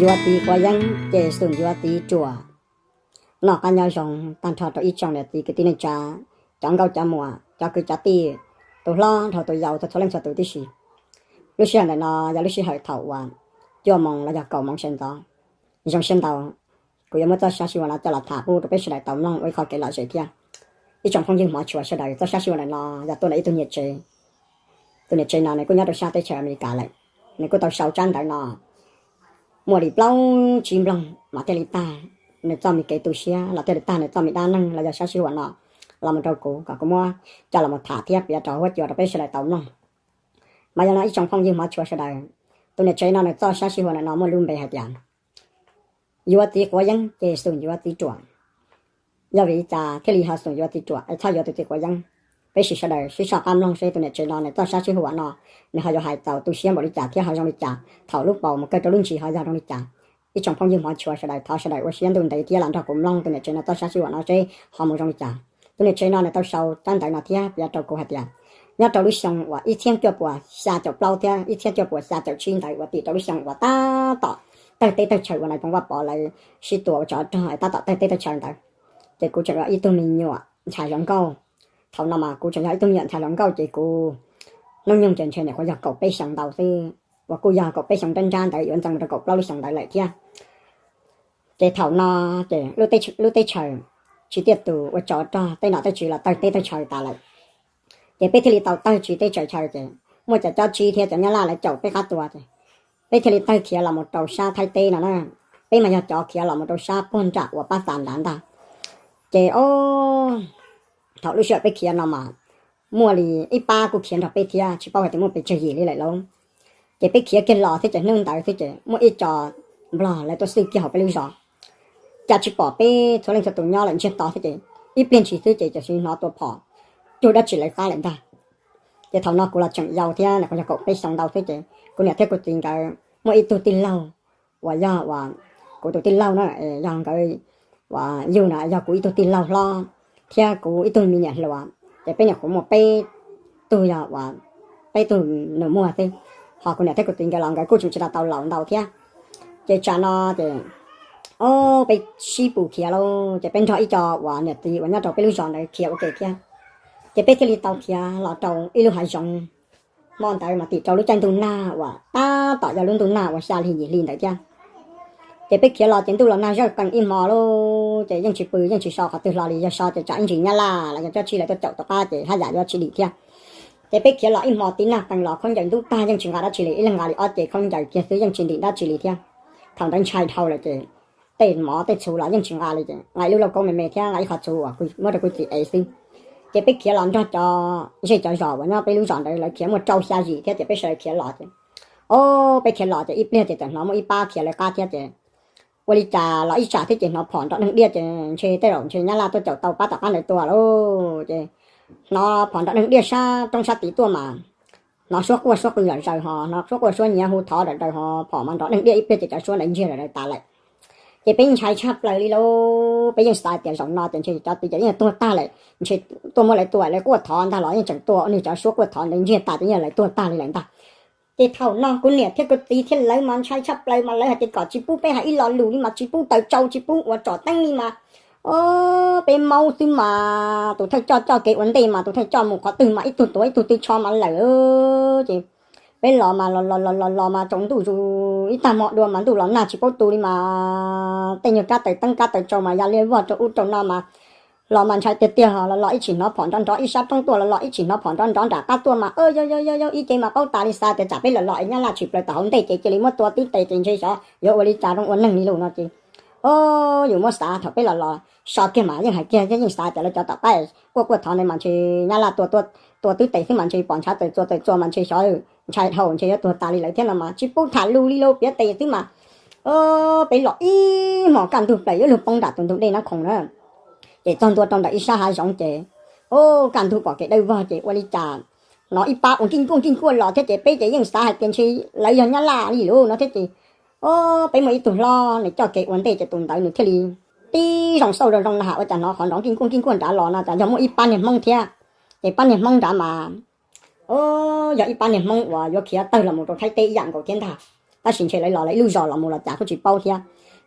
Yuav txiv quav yeeb ces xum yuav txiv ruam. Noj qab nyob zoo tag nrho rau ib tsoom niam txiv kwv tij neej tsa, cov nkauj cov muam, cov kwv cov tij, tus hlob dhau tus yau, txhua txhua leej txhua tus tib si. Lub sij hawm ntawm no yog lub sij hawm thaum uas cuaj moos los yog kaum moos sawv ntxov. Zoo siab ntau, kuv yuav muab txoj sab sij huam no coj los tham pub rau peb sawv daws tau mloog ua ib qho kev lom zem thiab. Ib tsoom phooj ywg hmov tshua sawv daws, txoj sab sij huam ntawm no yog tuaj ntawm ib tug niam tsev. Tus niam tsev no nws kuj nyob rau sab teb chaws Amelikas lawm. Nws kuj tau sau tsab ntawv no muaj li plaub tsib nploog mas thiaj li tag nws txoj me kev tu siab los thiaj li tag nws txoj me dab neeg los yog sab sij huam no los mus rau kuv kom kuv muab coj los tham thiab piav rau huab cua rau peb sawv daws tau mloog. Mas yog no ib tsoom phooj ywg hmov tshua sawv daws, tus niam tsev no nws txoj sab sij huam ntawm no muaj lub npe hais tias yuav txiv quav yeeb ces xum yuav txiv ruam. Yog vim li cas thiaj li ho xum yuav txiv ruam es txhob yuav tus txiv quav yeeb? Peb sim sawv daws sib soj qab mloog seb tus niam tsev no nws txoj sab sij huam no nws ho yuav hais txaus tu siab npaum li cas thiab ho zoo li cas, thaum lub paus mus kaw rau lub ntsis ho yog zoo li cas. Ib tsoom phooj ywg hmov tshua sawv daws, thov sawv daws ua siab ntuj ntev thiab los nrog kuv mloog tus niam tsev no txoj sab sij huam no seb ho mus zoo li cas. Tus niam tsev no nws tau sau tsab ntawv no thiab piav rau kuv hais tias nyob rau lub xyoo uas ib txhiab cuaj puas xya caum plaub thiab ib txhiab cuaj puas xya caum tsib ntawd uas tim rau lub xyoo uas tab tom tawg teb tawg chaw uas nais phoo Vaj Pov lawv sib tua ua tsov rog es tab tom tawg teb tawg chaw ntawd, ces kuv tseem yog ib tug me nyuam ntxhais hluas nkauj. Thaum no mas kuv tseem yog ib tug me nyuam ntxhais hluas nkauj ces kuv hnub nyoog ces ntshe nyuam qhuav yog kaum peb xyoos ntau xwb, uas kuj yog kaum peb xyoos nrab nrab ntawd yuav ntxeev rau kaum plaub lub xyoos ntawd lawm thiab. Ces thaum no ces lub teb chaws tsis tiaj tus ua tsov rog tej nom tej tswv los tawg teb tawg chaw tas lawm. Ces peb thiaj li tau tawg tsis teb tawg chaw ces muaj cov cob tsib thiab cov nyab laj lawv caum peb qab tua ces peb thiaj li tawg khiav los mus rau sab Thaib teb no na. Peb mas yog cov khiav los mus rau sab puag nram uas pab tas nrad ntag. Ces o, thaum lub sij hawm peb khiav no mas muaj li ib pab kuj khiav nrog peb thiab tsis paub hais tias muaj pes tsawg yim li lawm lauj. Ces peb khiav kiag los thiab ces hnub ntawd thiab ces muaj ib co nplog lawv tuaj xwj kiag hauv peb lub zos, cas tsis pom peb txhua leej txhua tus nyob lawm ntsiag to thiab ces ib pliag ntsis xwb ces tam sim hnov tua phom cuag dab tsi lawv qab lawm ntag. Ces thaum no kuv los tseem yau thiab, nyuam qhuav yog kaum peb xyoos ntau xwb ces kuv niam thiab kuv txiv nkawd muaj ib tug tij laug uas yog uas kuv tus tij laug na, yog nkawd uas yug na yog kuv ib tug tij laug hlob thiab kuv ib tug me nyuam hluas, ces peb nyuam qhuav muaj peb tug yog uas peb tug nus muag xwb. Ho kuv niam thiab kuv txiv nkawd los nkawd kuj tseem tsis tau tau laus ntau thiab. Ces tsam no ces o, peb sib pus khiav lauj, ces peb nrog ib co uas niam txiv uas nyob rau peb lub zos ntawd khiav ua ke thiab. Ces peb thiaj li tau khiav los rau ib lub hav zoov. Hmo ntawd mas tim rau lub caij ntuj nag uas tab tom yog lub ntuj nag uas xya hli yim hli ntawd thiab. Ces peb khiav los ces ntuj los nag zawj qees ib hmo lauj, ces yeej tsis pw yeej tsis so qhov twg hlo li, yog so ces tsam ib ntsis nyab laj los yog cob tsib lawv tuaj caum tom qab ces haj yam yuav tsis dim thiab. Ces peb khiav los ib hmo tib nag qees los khaub ncaws ntub tag yeej tsis nqa dab tsi li, ib leeg nqa li ob ce khaub ncaws kiag xwb yeej tsis ntim dab tsi li thiab. Thaum ntawd ntshai dhau lawm ces tej mov tej txhuv los yeej tsis nqa li, nqa ib lub lauj kaub me me thiab nqa ib qho txhuv uas muab rau kuv txiv ev xwb. Ces peb khiav los nrog cov zej cov zos uas nyob peb lub zos ntawd lawv khiav muaj rau xya yim thiab ces peb sawv daws khiav los ces o, peb khiav los ces ib pliag ces txawm hnov muaj ib pab khiav lawv qab thiab ces ua li cas los ib tsam thiab ces hnov phom nrov dheej diaj ces ntshe tej zaum ntshe nyab laj tuaj caum tau pab tom qab ntawd tua lauj. Ces hnov phom nrov dheej diaj sab roob sab tid tuaj mas hnov suab quaj suab qw zom zaws ho hnov suab quaj suab nyiav hu thov zom zaws ho phom mas nrov dheej diaj ib pliag ces cov suab ntawd ntsiag zom zaws tas lawm. Ces peb ntshai tshaj plaws li lauj, peb yeej xav tias zaum no ces ntshe cov tid ces yeej tuag tag lawm, ntshe tuaj muab lawv tua lawv quaj thov ntag los yeej tseem tua, nws cov suab quaj thov ntawd ntsiag tas ces yeej lawv tuag tag li lawm ntag. Ces thaum no kuv niam thiab kuv txiv thiab lawv mas ntshai tshaj plaws mas lawv hais tias kom tsis pub peb hais ib lo lus li mas tsis pub taws tsau tsis pub ua tsom teeb li mas o, peb maub xwb mas tus thawj coj coj kev ua ntej mas tus thawj coj mus qhov twg mas ib tug tuav ib tug tw tsho mas lawm. Ces peb los mas los los los los los mas tsaus ntuj zus ib tag hmo dua mas ntuj los nag tsis paub tu li mas tej nyuag kab taws teeb kab taws tsau mas ya liaj vog rau ub rau no mas los mas ntshai tiag tiag, los los ib tsis hnov phom nrov nrov ib sab roob tuaj, los los ib tsis hnov phom nrov nrov nram qab tuaj mas o, yog yog yog yog ib ce mas paub tas li, xav tias tsam peb los los es nyab laj tshwm plaws tom hauv ntej ces cia li muab tua twb tes ces ntshe xyov yuav ua li cas zoo ua neeg li lus no ces o, yus muab xav thaum peb los los so kiag mas yeej hais kiag thiab yeej xav tias lawv cov tom qab quaj quaj thov ntawd mas ntshe nyab laj tua, tua twb tes xwb mas ntshe pom ntshav taws txua taws txua mas ntshe xyov ntshai dhau ntshe yuav tuag tas li lawm thiab no mas tsis pub tham lus li lauj, piav tes xwb mas o, peb los ib hmos kaj ntug plaws yuav luag poob nram tus ntug dej Nab Khoom na. Ces txog ntua rau ntawm ib sab hav zoov ces o, kaj ntug pom kev dawb vog ces ua li cas hnov ib pab ua nkij nkuaj nkij nkuaj los thiab ces peb ces yeej xav hais tias ntshe lawv yog nyab laj li lus no thiab ces o, peb muaj ib tug hlob nws coj kev ua ntej ces tus ntawd nws thiaj li tib zoo xauj zoo zoo na has ua cas hnov qhov nrov nkij nkuaj nkij nkuaj nrad los no cas yog muaj ib pab niag Hmoob thiab. Ces pab niag Hmoob nrad mas o, yog ib pab niag Hmoob uas yuav khiav tawg los mus rau Thaib teb ib yam nkaus thiab ntag. tab sis ntshe lawv los lawv ib lub zos los mus los cas kuj tsis paub thiab.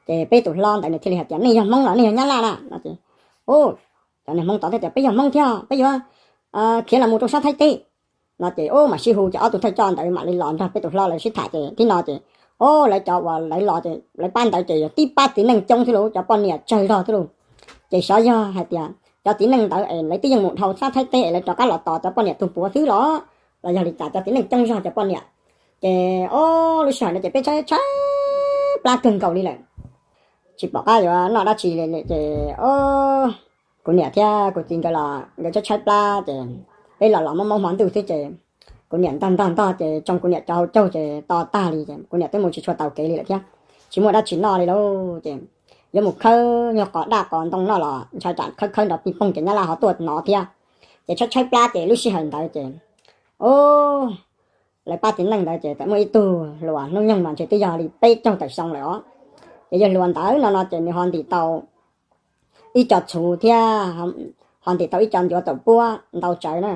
Ces peb tus hlob ntawd nws thiaj li hais tias, nej yog Hmoob los nej yog Nyab Laj na no ces, cov niag Hmoob tod thiaj tias, peb yog Hmoob thiab, peb yuav khiav los mus rau sab Thaib teb no ces, ub, mam sib hu ces ob tug thawj coj ntawd mam li los nrog peb tus hlob lawv sib tham ces tib no ces, ub, lawv cov uas lawv los ces lawv pab ntawd ces yog tib pab txiv neej coob thiab lauj, cov poj niam tsawg zog thiab lauj. Ces xyov yog hais tias cov txiv neej ntawd es lawv twb yeej mus dhau sab Thaib teb es lawv rov qab los tos cov poj niam tug puav xwb los, los yog li cas cov txiv neej coob zog cov poj niam. Ces, ub, lub sij hawm no ces peb tshaib tshaib plab kawg nkaus li lawm, tsis pom qab yuav noj dab tsi li ces, ub, kuv niam thiab kuv txiv nkawd los nkawd tshaib tshaib plab ces peb los los mob mob hmo ntuj xwb ces kuv niam ntog ntog ntog ces tsoo kuv niam cov hauv caug ces to tag li ces kuv niam twb mus tsis tshua taus kev li lawm thiab, tsis muaj dab tsi noj li lauj. Ces yuav mus khawb nyuag qos daj qos ntoo noj los ntshai tsam khawb khawb nrov pij poog ces nyab laj ho tuaj hnov thiab. Ces tshaib tshaib plab ces lub sij hawm ntawd ces, ub, lawv pab txiv neej ntawd ces txawm muaj ib tug hluas hnub nyoog mas ntshe twb yog li peb caug tawm xyoo lawm os. Ces yawg hluas ntawd no no ces nws ho ntim tau ib co txhuv thiab ho ntim tau ib co ncuav txaus puab ntau tsawv na.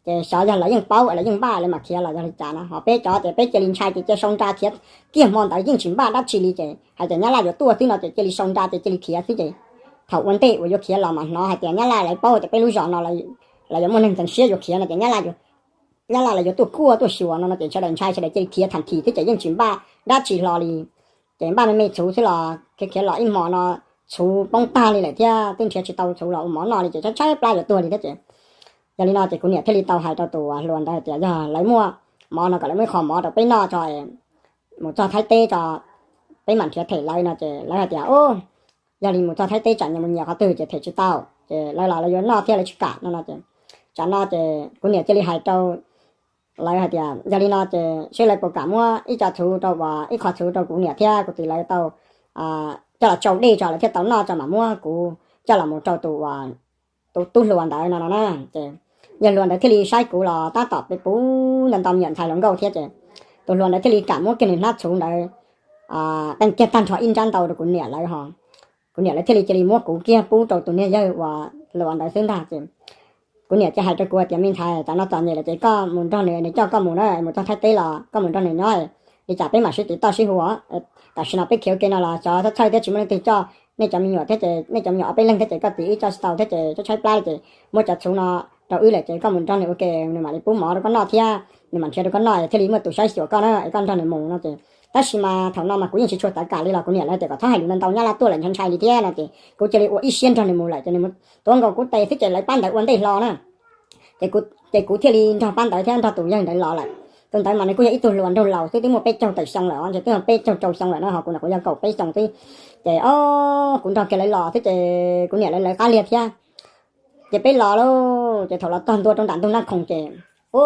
Ces xyov yog lawv yeej paub lawv yeej npaj lawv mam khiav los yog li cas no, ho peb cov ces peb cia li ntshai ces cia sau nra khiav kiag hmo ntawd yeej tsis npaj dab tsi li ces hais tias nyab laj yuav tuaj xwb no ces cia li sau nra ces cia li khiav xwb ces thaum ua ntej uas yuav khiav los mas hnov hais tias nyab laj lawv paub tias peb lub zos no lawv yuav muaj neeg ntxeev siab yuav khiav no ces nyab laj lawv yuav tuaj kuaj tuaj xyuas no no ces sawv daws ntshai sawv daws cia li khiav tham thim thiab ces yeej tsis npaj dab tsi hlo li. Ces npaj me me txhuv xwb los khiav khiav los ib hmo no txhuv poob tag li lawm thiab twb nrhiav tsis tau txhuv los ua mov noj li ces tshaib tshaib plab yuav tuag li thiab ces, yog li no ces kuv niam thiaj li tau hais rau tus hluas ntawd tias yog lawv muaj mov no kom lawv muab ib qho mov rau peb noj tso, mus txog Thaib teb tso peb mam nrhiav them lawv no ces lawv hais tias, ub, yog li mus txog Thaib teb tsam nyias mus nyias qhov twg ces them tsis tau ces lawv los lawv yuav noj thiab lawv tsis kam no no ces, tsam no ces kuv niam cia li hais rau lawv hais tias yog li no ces seb lawv puas kam muab ib co txhuv rau uas ib qho txhuv rau kuv niam thiab kuv txiv lawv tau coj los tsau dej tso lawv thiaj tau noj tso mam muab kuv coj los mus rau tus tus tub hluas ntawd no no na. Ces yawg hluas ntawd thiaj li saib kuv los tab tom peb puv ntau ntau me nyuam ntxhais hluas nkauj thiab ces tus hluas ntawd thiaj li kam muab kiag nws hnab txhuv ntawd qee kiag tag nrho ib nrab ntau rau kuv niam lawv ho. Kuv niam lawv thiaj li cia li muab kuv kiag pub rau tus niag yawg uas hluas ntawd xwb ntag ces kuv niam cia hais rau kuv tias me ntxhais, tam no txom nyem lawm ces koj mus nrog nws, nws coj koj mus na, mus txog Thaib teb los koj mus nrog nws nyob, li cas peb mam sib tiv toj sib hu. Tam sim no peb khiav ua ke no los xyov txhawj txhawj thiab tsis muaj leej twg coj nej cov me nyuam thiab ces nej cov me nyuam ob peb leeg thiab ces koj txiv wb coj tsis tau thiab ces tshaib tshaib plab li ces muab cov txhuv no rau wb lawm ces koj mus nrog nws ua ke, nws mam li pub mov rau koj noj thiab nws mam nrhiav rau koj noj thiaj li muaj tus saib xyuas koj na es koj nrog nws mus no ces. Tab sis mas thaum no mas kuv yeej tsis tshua tawv kam li los kuv niam lawv tias kom txhob hais lus ntau ntau, nyab laj tuaj lawm ntshai ntshai li thiab no ces kuv cia li ua ib siab nrog nws mus lawm ces nws mus tuav nkaus kuv tes xwb ces lawv pab ntawd ua ntej hlo na. Ces kuv thiaj li nrog pab ntawd thiab nrog tus yawg ntawd los lawm. Tus ntawd mas nws kuj yog ib tug hluas nraug laus xwb twb muaj peb caug tawm xyoo lawm os, ntshe twb yog peb caug rau xyoo lawm no ho kuv no kuv yog kaum peb xyoo xwb. Ces o, kuv nrog kiag lawv los xwb ces kuv niam lawv lawv qab liag thiab. Ces peb los lauj, ces thaum los txog ntua rau nram ntug Naj Khoom ces, u,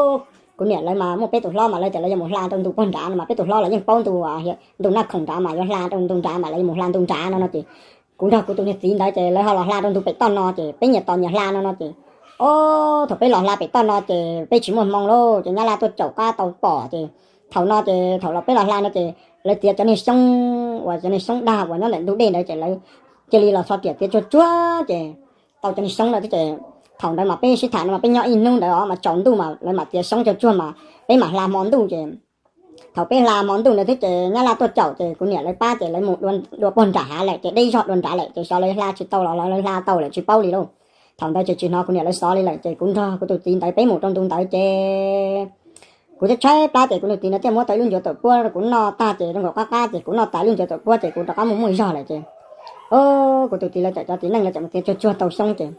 kuv niam lawv mas muaj peb tus hlob mas lawv tias lawv yuav mus hla rau ntu pog nrad no mas peb tus hlob los yeej paub ntu, ntu Naj Khoom nrad mas yuav hla rau ntu nrad mas lawv yuav mus hla ntu nrad no no ces kuv nrog kuv tus niag txiv ntawd ces lawv ho los hla rau ntu pem toj no ces peb nyias tos nyias hla no no ces, o, thaum peb los hla pem toj no ces peb tsis muaj hmoo lauj ces nyab laj tuaj caum qab tau pom ces thaum no ces thaum los peb los hla no ces lawv txiav cov niag xyoob uas cov niag xyoob dag uas nyob ntawm ntug dej ntawd ces lawv cia li los txhos riam txiav tsuag tsuag ces tau cov niag xyoob no thiab ces thaum ntawd mas peb sib tham no mas peb nyob ib hnub ntawd os mas tsaus ntuj mas lawv mam txiav xyoob tsuag tsuag mas peb mam hla hmo ntuj ces thaum peb hla hmo ntuj ntawd thiab ces nyab laj tuaj caum ces kuv niam lawv pab ces lawv mus dua pog nram hav lawm ces deb zog dua nrad lawm ces xyov lawv hla tsis tau los lawv hla tau lawm tsis paub li lauj. Thaum ntawd ces tsis hnov kuv niam lawv xov li lawm ces kuv nrog kuv tus txiv ntawd peb mus rau ntu ntawd ces kuv thiaj tshaib plab ces kuv tus txiv ntawd thiaj muab tau ib lub ncuav txaus puab rau kuv noj tag ces zoo nkaus qab qab ces kuv noj tas lub ncuav txaus puab ces kuv rov qab muaj muaj zog lawm ces, o, kuv tus txiv lawv txawm cov txiv neej lawv txawm mus txiav tsuag tsuag tau xyoob ces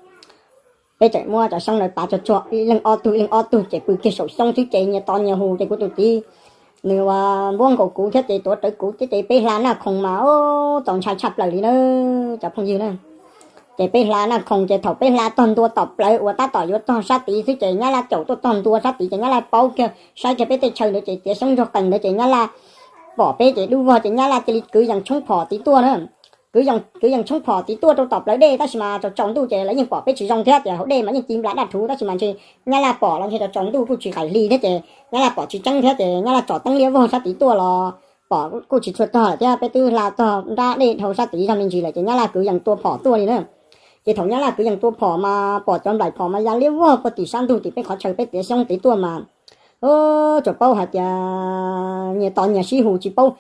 peb txawm muab cov xyoob ntawd pav tsuag tsuag ib leeg ob tug ib leeg ob tug ces pw kiag saum xyoob xwb ces nyias tos nyias hu ces kuv tus txiv nws ua npuab nkaus kuv thiab ces tuav rawv kuv thiab ces peb hla Naj Khoom mas, o, txaus ntshai tshaj plaws li na cov phooj ywg na. Ces peb hla Naj Khoom ces thaum peb hla txog ntua tom plawv uas tab tom yuav txog sab tid xwb ces nyab laj caum tuaj txog ntua sab tid ces nyab laj paub kiag saib kiag peb tej chaw ntawd ces txiav xyoob ntsuag qees ntawd ces nyab laj pom peb ces dub vog ces nyab laj cia li kwv yees tshoob phom tid tuaj na. Kwv yees tshoob phom tid tuaj rau tom plawv dej tab sis mas tsaus tsaus ntuj ces lawv yeej pom peb tsis zoo thiab ces hauv dej mas yeej ci nplas daj rhuv tab sis mas ntshe nyab laj pom los ntshe tsaus tsaus ntuj kuj tsis qaim hli thiab ces nyab laj pom tsis tseeb thiab ces nyab laj tsom teeb liab vog sab tid tuaj los pom kuj tsis tshua txog lawm thiab peb twb hla txog nrab dej dhau sab tid zog me ntsis lawm ces nyab laj kwv yees tua phom tuaj li na. Ces thaum nyab laj kwv yees tua phom mas pom cov nplaim phom mas ya liab vog puag tim sab ntug tim peb qhov chaw peb txiav xyoob tid tuaj mas, tsuas paub hais tias nyias tos nyias sib hu tsis paub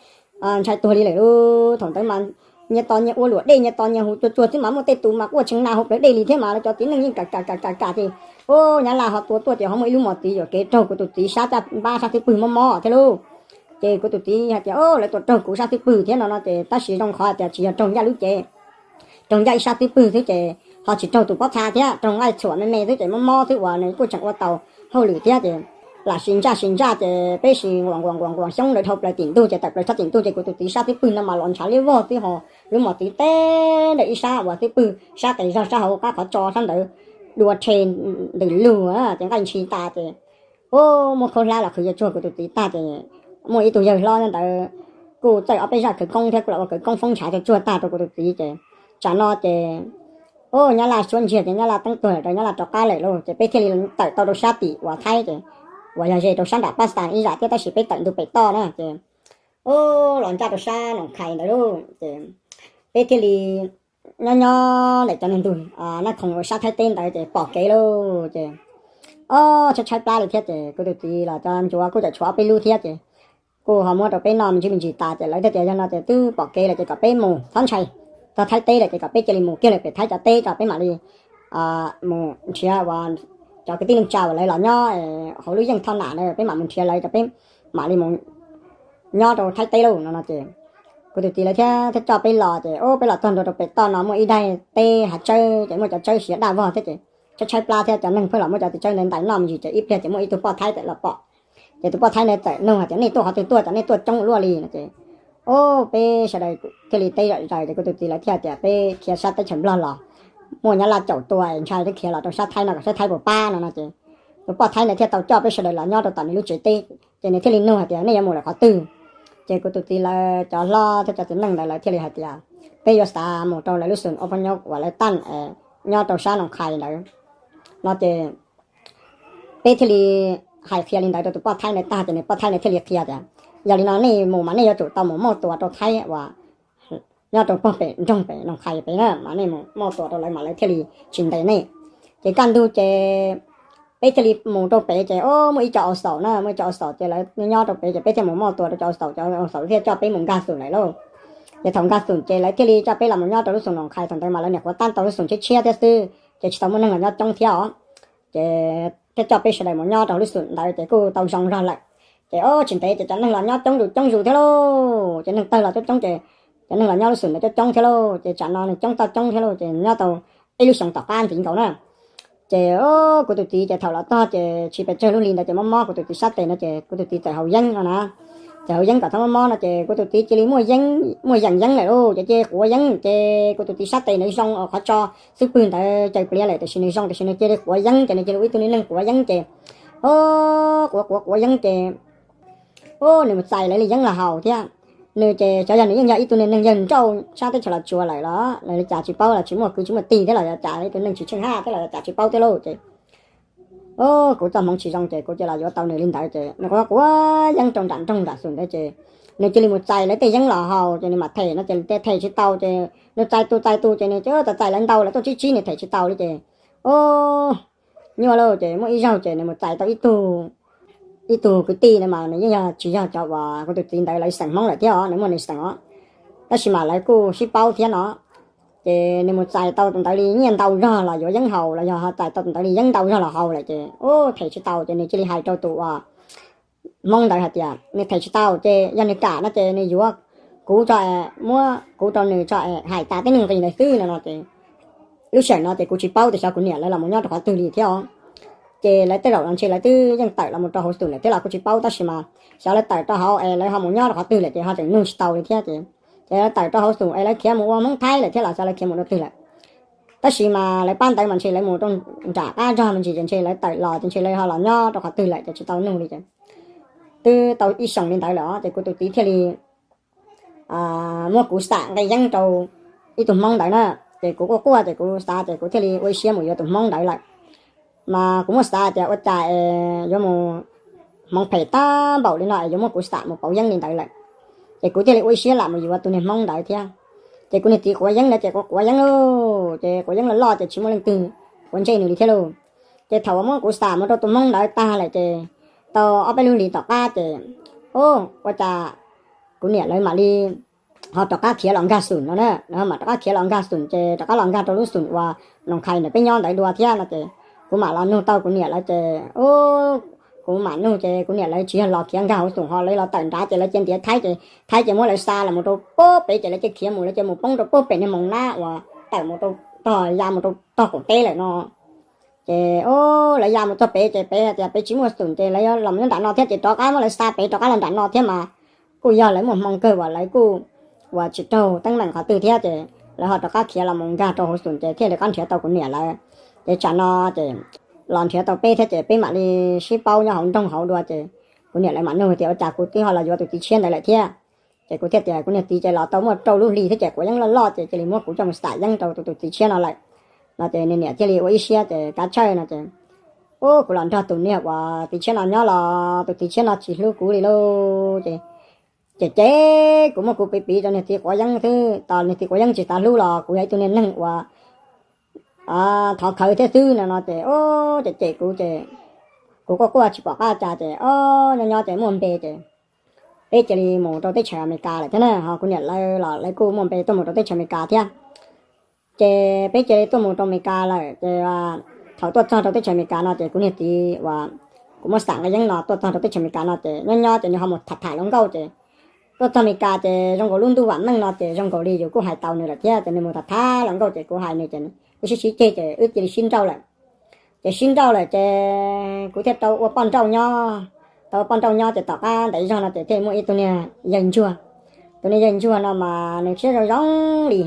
ntshai tuag li lawm lauj. Thaum ntawd mas nyias tos nyias ua luam dej, nyias tos nyias hu tsuag tsuag xwb mas muaj tej tus mas quaj tshee na hauv plawv dej li thiab mas lawv cov txiv neej yeej kam kam kam kam kam ces, ub, nyab laj ho tua tuaj ces ho muaj ib lub mos txwv yuam kev raug kuv tus txiv sab caj npab sab xub pwg mob mob thiab lauj. Ces kuv tus txiv hais tias, o, lawv tua raug kuv sab xub pwg thiab no no ces tab sis zoo qhov tias tsis yog raug ncaj lub cev, raug ncaj ib sab xub pwg xwb ces ho tsis raug tus pob txha thiab, raug nqaij txhuam me me xwb ces mob mob xwb uas nws kuj tseem ua tau hauj lwm thiab ces lam sis ntsaj sis ntsaj ces peb sis nquas nquas nquas nquas xyoob lawv dhau plaws tim ntug ces tawm plaws tshaj tim ntug ces kuv tus txiv sab xub pwg no mas los ntshav liab vog xwb ho lub mos txwv teb ntawm ib sab uas xub pwg sab tes zog sab hauv qab qhov tso sab ntawd dua rhe ntws lug ces nqaij ntshis tas ces, ub, muab khaub hlab los qhwv yuav tsuag kuv tus txiv tag ces muaj ib tug yawg hlob ntawd kuj txawj ob peb zaj khawv koob thiab kuj los ua khawv koob foob ntshav tsuag tsuag tag rau kuv tus txiv ces tsam no ces, ub, nyab laj suab ntsiag ces nyab laj teeb tuag lawm rau nyab laj rov qab lawm lauj ces peb thiaj li tawm tau rau sab tim uas Thaib ces uas yog ze rau sab nram Pab Xas ib zam thiab tab sis peb tawm ntu pem toj na ces, ub, los ncaj rau sab Noom Khais ntawd lauj ces peb thiaj li nyob nyob ntawm cov neeg ntug Naj Khoom uas sab Thaib teb ntawd ces pom kev lauj ces, ob, tshaib tshaib plab li thiab ces kuv tus txiv los cov ncuav kuj tseem tshuav ob peb lub thiab ces kuj ho muab rau peb noj me ntsis me ntsis tas ces lawv thiaj tias yog no ces twb pom kev lawm ces kom peb mus txhob ntshai, txog Thaib teb lawm ces kom peb cia li mus kiag lawm pem Thaib cov teb tso peb mam li mus nrhiav uas cov kwv tij neej tsa uas lawv los nyob hauv lub yeej Thoj Nam na peb mam mus nrhiav lawv tso peb mam li mus nyob rau Thaib teb lauj no no ces kuv tus txiv lawv thiaj thiaj coj peb los ces, ub, peb los txog ntua rau pem toj no muaj ib daim teb hav tsawb ces muaj cov tsawb siav daj vog thiab ces tshaib tshaib plab thiab cov neeg pheej los muab cov tis tsawb ntawd ntais noj me ntsis ces ib pliag ces muaj ib tug poj Thaib tawm los pom ces tus poj Thaib ntawd txawm nug hais tias nej tuaj qhov twg tuaj cov nej tuaj coob ua luaj li no ces, ub, peb sawv daws thiaj li teb zom zaws ces kuv tus txiv lawv thiaj tias peb khiav sab teb chaws Nplog los muaj nyab laj caum tua es ntshai twb khiav los rau sab Thaib no kom sab Thaib puas pab no no ces tus poj Thaib ntawd thiaj tau coj peb sawv daws los nyob rau tom nws lub tsev teb ces nws thiaj li nug hais tias nej yuav mus lawm qhov twg ces kuv tus txiv lawv cov hlob thiab cov txiv neej ntawd lawv thiaj li hais tias peb yuav xav mus rau lawv lub xum ua phooj nyob uas lawv taj nyob rau sab Noom Khais ntawd no ces peb thiaj li hais qhia li ntawd rau tus poj Thaib ntawd tag ces nws poj Thaib ntawd thiaj li qhia tias yog li no nej mus mas nej yuav tsum tau mus moj tuas rau Thaib uas nyob rau pog pem nroog pem Noom Khais pem na mas nej mus moj tuas rau lawv mas lawv thiaj li tsis ntes nej ces kaj ntug ces peb thiaj li mus rau pem ces, ub, muaj ib co au xaum na muaj ib co au xaum ces lawv nyob rau pem ces peb thiaj mus moj tuas rau cov au xaum cov au xaum thiaj coj peb mus nkag xum lawm lauj ces thaum nkag xum ces lawv thiaj li coj peb los mus nyob rau lub xum Noom Khais thaum ntawd mas lawv nyuam qhuav tab tau lub xum tshiab tshiab thiab xwb ces tsis tau muaj neeg los nyob coob thiab os ces thiaj coj peb sawv daws mus nyob rau lub xum ntawd ces kuj tau zoo zog lawm ces, ub, tsis ntev ces cov neeg los nyob coob zus coob zus thiab lauj ces neeg tawg los coob coob ces cov neeg los nyob lub xum ntawd coob coob thiab lauj ces tsam no nws coob toj coob thiab lauj ces nyob tau ib lub xyoo tom qab ntxiv nkaus na ces, ub, kuv tus txiv ces thaum los txog ces tsis pes tsawg lub hli ntawd ces mob mob kuv tus txiv sab tes no ces kuv tus txiv txawm haus yeeb no na ces haus yeeb kom txhob mob mob no ces kuv tus txiv cia li muaj yeeb muaj yeem yeeb lawm lauj ces cia li quav yeeb ces kuv tus txiv sab tes ntawd zoo qhov tso xub pwg ntawd caws pliav lawm tiam sis nws zoo tiam sis nws cia li quav yeeb ces nws cia li ua ib tug niag neeg quav yeeb ces, ub, quav quav quav yeeb ces, ub, nws mus txais lawv li yeeb los haus thiab nws ces xyov yog nws yeej yog ib tug niag neeg yawg nrauj sab teb chaws Los Tsuas lawm los lawv li cas tsis paub los tsis muaj kwv tsis muaj tij thiab los yog cas ib tug neeg tsis tsheej haj thiab los yog cas tsis paub thiab lauj ces, ub, kuv txoj hmoov tsis zoo ces kuv cia li yuav tau nws li ntawd ces nws quav quav yeeb rau nram nroog nram xum ntawd ces nws cia li mus txais lawv tej yeeb los haus ces nws mam them no ces them tsis tau ces nws txais tus txais tus ces nws txais txais lawv ntau lawv tuaj tsib tsib nws them tsis tau li ces, ub, nyuaj lauj ces muaj ib zaug ces nws mus txais tau ib tug ib tug kwv tij na mas nws yeej yog tsis yog cov uas kuv tus txiv ntawd lawv xeem Hmoob lawm thiab os nws muaj nws xeem os tab sis mas lawv kuj sib paub thiab no ces nws mus txais tau tus ntawd li nyiaj ntau zog los yuav yeeb haus los yog txais tau tus ntawd li yeeb ntau zog los haus lawm ces, ub, them tsis tau ces nws cia li hais rau tus uas Hmoob ntawd hais tias nws them tsis tau ces yog nws kam no ces nws yuav kuv tso es muab kuv rau nws tso es hais tas tej neeg nqis ntawd xwb no no ces lub sij hawm no ces kuv tsis paub tias xyov kuv niam lawv los mus nyob rau qhov twg li thiab os ces lawv tej zaum los ntshe lawv twb yeej tawm los mus rau hauv xum lawm thiab los kuj tsis paub tab sis mas xyov lawv tawm rau hauv es lawv ho mus nyob rau qhov twg lawm ces ho tseem nug tsis tau li thiab ces, ces lawv tawm rau hauv xum es lawv khiav mus ua Hmoob Thaib lawm thiab los xyov lawv khiav mus rau twg lawm tab sis mas lawv pab ntawd mas ntshe lawv mus rau nram qab zog me ntsis ces ntshe lawv tawm los ces ntshe lawv ho los nyob rau qhov twg lawm ces tsis tau nug li ces twb tau ib xyoos li ntawd lawm os ces kuv tus txiv thiaj li muab kuv xam nqi yeeb rau ib tug Hmoob ntawd na ces kuv quaj quaj ces kuv xav ces kuv thiaj li ua ib siab mus yuav tus Hmoob ntawd lawm mas kuv muab xav tias ua cas es yuav mus hmoov phem tag npaum li no es yuav muab kuv xam mus pauv yeeb li ntawd lawm ces kuv thiaj li ua ib siab lam mus yuav tus niag Hmoob ntawd thiab ces kuv niag txiv quav yeeb ntawd ces quav quav yeeb lauj ces quav yeeb loj loj ces tsis muaj leej twg quav ntsej nws li thiab lauj ces thaum uas muab kuv xam mus rau tus Hmoob ntawd tag lawm ces tau ob peb lub hlis tom qab ces, ub, ua cas kuv niam lawv mam li ho rov qab khiav los nkag xum no na, lawv mam rov qab khiav los nkag xum ces rov qab los nkag rau lub xum uas Noos Khais ntawm peb nyob ntawd dua thiab no ces kuv mam los nug tau kuv niam lawv ces, u, kuv mam nug ces kuv niam lawv tsis yog los khiav nkag hauv xum ho lawv los tawm nrad ces lawv cia ntiav Thaib ces Thaib cia muab lawv xa los mus rau puag pem ces lawv cia khiav mus, lawv cia mus poob rau puag pem niag moos nab uas tawm mus rau tog, ya mus rau tog qaum teb lawm no. Ces, u, lawv ya mus txog pem ces pem tias pem tsis muaj xum ces lawv los nyob nram no thiab ces rov qab muab lawv xa pem rov qab los nram no thiab mas kuj yog lawv muaj hmoo kawg uas lawv kuj uas tsis raug teeb meem qhov twg thiab ces lawv ho rov qab khiav los mus nkag rau hauv xum ces thiaj li rov qab nrhiav tau kuv niam lawv. Ces tsam no ces los nrhiav tau peb thiab ces peb mam li sib paub nyob hauv nroog hauv dua ces kuv niam lawv mam nug tias ua cas kuv twb ho los yuav tus txiv tshiab ntawd lawm thiab. Ces kuv thiaj tias kuv niag txiv ces los tau muaj rau lub hli thiab ces quav yeeb loj loj ces cia li muab kuv coj mus xam yeeb rau tus tus txiv tshiab no lawm no ces nws niam thiaj li ua ib siab ces kav tsawj no ces, u, kuv los nrog tus niag uas txiv tshiab no nyob los tus txiv tshiab no tsis hlub kuv li lauj ces ces ces kuv muab kuv piv piv rau niag txiv quav yeeb xwb, tos niag txiv quav yeeb tsis xav hlub los kuv yog ib tug niag neeg uas thov khawv thiab xwb no no ces, u, ces ces kuv ces kuv quaj quaj tsis pom qab cas ces, o, nyob nyob ces muaj npe ces peb cia li mus rau teb chaws Amelikas lawm thiab na, ho kuv niam lawv los lawv kuj muaj npe tuaj mus rau teb chaws Amelikas thiab. Ces peb cia li tuaj mus rau Amelikas lawm ces thaum tuaj txog rau teb chaws Amelikas no ces kuv niag txiv uas kuv muab xam nqaij yeeb no tuaj txog rau teb chaws Amelikas no ces nyob nyob ces nws ho mus tham tham hluas nkauj ces tuaj txog Amelikas ces zoo nkaus lub ntuj vam meej no ces zoo nkaus li yus kuj hais tau nws lawm thiab ces nws mus tham tham hluas nkauj ces kuv hais nws ces wb sib sib ceg ces wb cia li sib nrauj lawm. Ces sib nrauj lawm ces kuv thiaj tau ua poj nrauj nyob. Tau ua poj nrauj nyob ces tom qab ntev zog no ces thiaj muaj ib tug niag yawg ntsuag. Tus niag yawg ntsuag no mas nws siab zoo zoo li,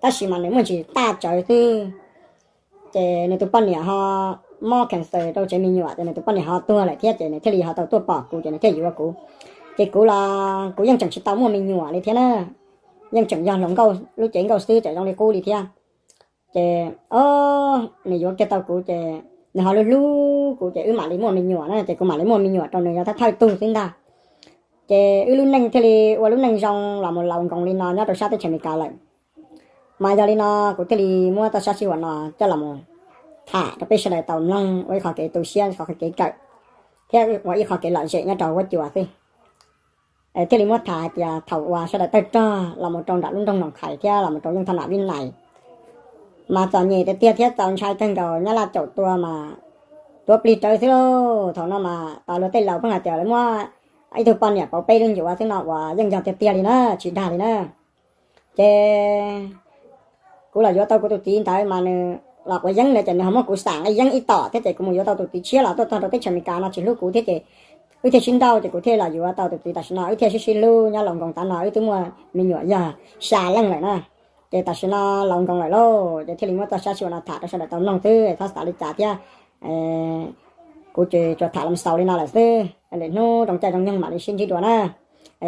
tab sis mas nws muaj ntsis taj tsawv xwb. Ces nws tus poj niam ho mob cancer rau tsev me nyuam ces nws tus poj niam ho tuag lawm thiab ces nws thiaj li ho tau tuaj pom kuv ces nws thiaj yuav kuv. Ces kuv los kuv yeej tseem tsis tau muaj me nyuam li thiab na, yeej tseem yog hluas nkauj lub cev nkauj xwb tseem zoo li qub li thiab. Ces, o, nws yuav kiag tau kuv ces nws ho hlub hlub kuv ces wb mam li muaj me nyuam na ces kuv mam li muaj me nyuam rau nws yog thawj thawj tug xwb ntag. Ces wb lub neej thiaj li ua lub neej zoo los mus laus nkoos li no nyob rau sab teb chaws Amelikas lawm. Mas yog li no kuv thiaj li muab toj sab sij huam no coj los mus tham rau peb sawv daws tau mloog ua ib qho kev tu siab, qhov kev kawm thiab ua ib qho kev lom zem nyob rau huab cua xwb. Thiaj li muab tham hais tias thaum uas sawv daws tawg rog los mus rau nram lub nroog Noos Khais thiab los mus rau yeej thoj nam vib nais mas txom nyem tiag tiag thiab txaus ntshai kawg nkaus, nyab laj caum tua mas tuav plig rawv xwb lauj. Thaum no mas tos luag tej laus pheej hais tias lawv muab ib tug poj niam pauv peb lub ncuav xwb no uas yeej yog tiag tiag li na, tsis dag li na. Ces kuv los yuav tau kuv tus txiv ntawd mas nws los quav yeeb ntawd ces nws ho muab kuv xam nqaij yeeb ib tom thiab ces kuv mus yuav tau tus txiv tshiab los tuaj txog rau teb chaws Amelikas no tsis hlub kuv thiab ces wb thiaj sib nrauj ces kuv thiaj los yuav tau tus txiv tam sim no wb thiaj sib sib hlub nyob laus nkoos tav no wb twb muaj me nyuam yog xya leej lawm na. Ces tam sim no laus nkoos lawm lauj ces thiaj li muab toj sab sij huam no tham rau sawv daws tau mloog xwb txhob xav li cas thiab. Kuv tsuas tham los xaus li no lawm xwb, lwm hnub zoo caij zoo nyoog mam li sib ntsib dua na.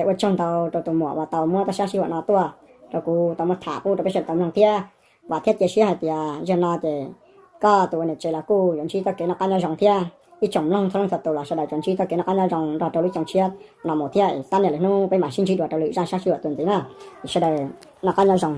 Ua tsaug ntau rau tus muam uas tau muab toj sab sij huam no tuaj rau kuv tau muab tham pub rau peb sawv daws tau mloog thiab. Vam thiab cia siab hais tias zaum no ces koj tus ua niam tsev los kuj yuav ntsib txoj kev noj qab nyob zoo thiab ib tsoom mloog txhua leej txhua tus los sawv daws tsuas ntsib txoj kev noj qab nyob zoo nrog rau lub xyoo tshiab no mus thiab. Tab niam lwm hnub peb mam sib ntsib dua rau lwm zaj sab sij huam tus ntxiv na. Sawv daws noj qab nyob zoo.